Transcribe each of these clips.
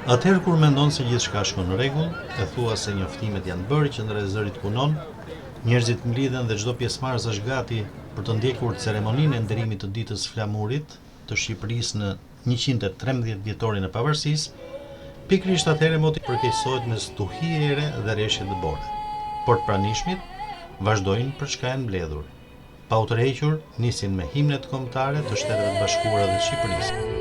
Atëherë kur mendon se gjithçka shkon në rregull, e thua se njoftimet janë bërë, qendra e zërit punon, njerëzit mblidhen dhe çdo pjesëmarrës është gati për të ndjekur ceremoninë e nderimit të Ditës së Flamurit të Shqipërisë në 113 vjetorin e pavarësisë, pikërisht atëherë moti përkeqësohet me stuhi ere dhe reshje dëbore. Por të pranishmit vazhdojnë për çka janë mbledhur. Pa u tërhequr, nisin me himnet kombëtare të Shteteve të Bashkuara dhe të Shqipërisë.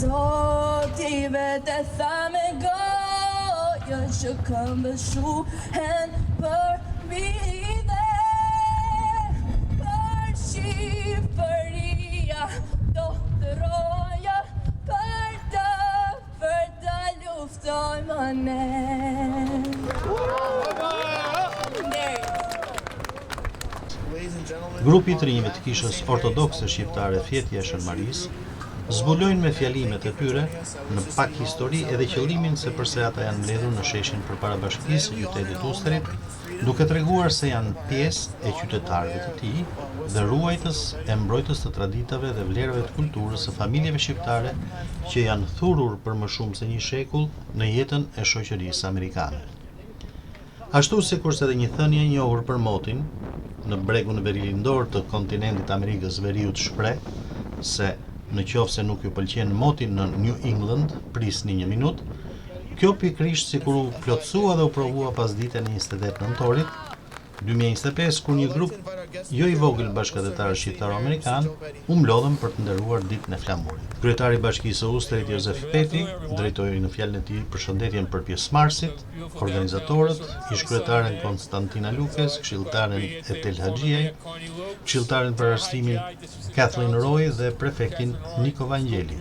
Zoti vetë e tha me gojë që këmbët shuhen përmbi dhe Por Shqipëria do të rrojë për të për të luftojmë ne. Grupi i të rinjve të Kishës Ortodokse Shqiptare Fjetja e Shën Marisë zbulojnë me fjalimet e tyre në pak histori edhe qëllimin se përse ata janë mbledhur në sheshin përpara bashkisë së qytetit Usterit, duke treguar se janë pjesë e qytetarëve të tij dhe ruajtës e mbrojtës të traditave dhe vlerave të kulturës së familjeve shqiptare që janë thurur për më shumë se një shekull në jetën e shoqërisë amerikane. Ashtu sikurse edhe një thënie e njohur për motin në bregun verilindor të kontinentit të Amerikës së Veriut shpreh se në qoftë se nuk ju pëlqen moti në New England, prisni një minutë, kjo pikërisht sikur u plotësua dhe u provua pasditen e 28 nëntorit 2025 kur një grup jo i vogël bashkatdhetarësh shqiptaro-amerikanë u mblodhën për të nderuar Ditën e Flamurit. Kryetari i Bashkisë së Usterit Jozef Peti drejtoi në fjalën e tij përshëndetjen për pjesëmarrësit, organizatorët, ish-kryetaren Konstantina Lukes, këshilltaren Etel Haxhiaj, këshilltaren për arsimin Kathleen Roy dhe prefektin Niko Vangjeli.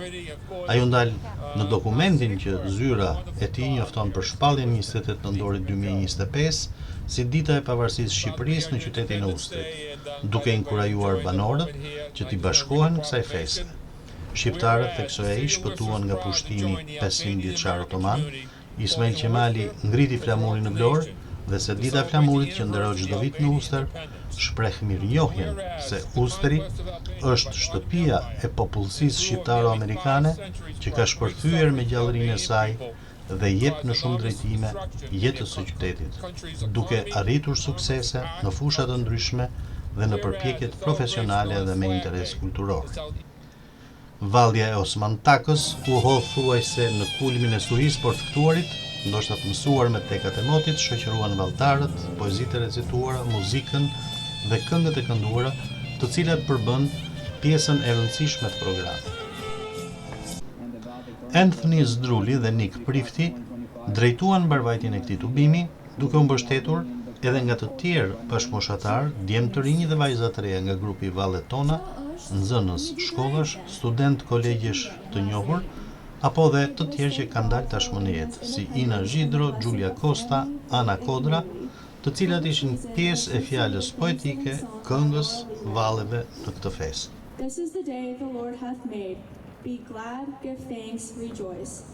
Ai u ndal në dokumentin që zyra e tij njofton për shpalljen 28 nëntorit 2025 si Dita e Pavarësisë së Shqipërisë në qytetin e Ustrit, duke inkurajuar banorët që t'i bashkohen kësaj feste. Shqiptarët, theksoi ai, shpëtuan nga pushtimi 500 vjeçar otoman, Ismail Qemali ngriti flamurin në Vlorë dhe se Dita e Flamurit që nderohet çdo vit në Uster, shpreh mirënjohjen se Usteri është shtëpia e popullsisë shqiptaro-amerikane që ka shpërthyer me gjallërinë e saj dhe jep në shumë drejtime jetës së qytetit, duke arritur suksese në fusha të ndryshme dhe në përpjekjet profesionale dhe me interes kulturor. Vallja e Osman Takës u hodh thuajse në kulmin e stuhisë, por të ftuarit, ndoshta të mësuar me tekat e motit, shoqëruan valltarët, poezitë e recituara, muzikën dhe këngët e kënduara, të cilat përbënë pjesën e rëndësishme të programit. Anthony Zdruli dhe Nik Prifti drejtuan mbarëvajtjen e këtij tubimi, duke u mbështetur edhe nga të tjerë bashkëmoshatarë, djem të rinj dhe vajza të reja nga grupi Vallet Tona, nxënës shkollash, studentë kolegjesh të njohur, apo dhe të tjerë që kanë dalë tashmë në jetë, si Ina Zhidro, Xhulia Kosta, Ana Kodra, të cilat ishin pjesë e fjalës poetike, këngës, valleve në këtë festë. This is the day the Lord hath made, be glad, give thanks, rejoice.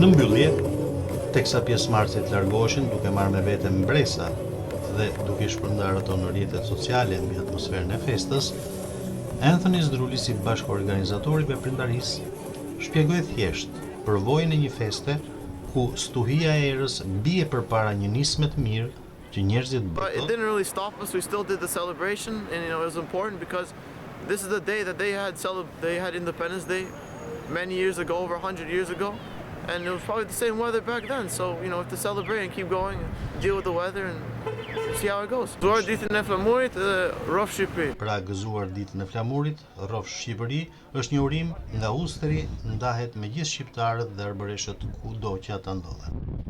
Në mbyllje, teksa pjesëmarrësit largoheshin duke marrë me vete mbresa dhe duke i shpërndarë ato në rrjetet sociale mbi atmosferën e festës, Anthony Zdruli si bashkëorganizator i veprimtarisë shpjegoi thjesht përvojën e një feste ku stuhia e erës bie përpara një nisme të mirë që njerëzit But it bëjnë. didn't really stop us. We still did the celebration, and it was important because this is the day that they had Independence Day many years ago, over 100 years ago, and it was probably the same weather back then. So have to celebrate and keep going, and deal with the weather, and see how it goes. Gëzuar ditën e flamurit dhe rroftë Shqipëri. Pra gëzuar ditën e flamurit, rroftë Shqipëri, është një urim nga Usteri ndahet me gjithë shqiptarët dhe arbëreshët kudo që ata ndodhen.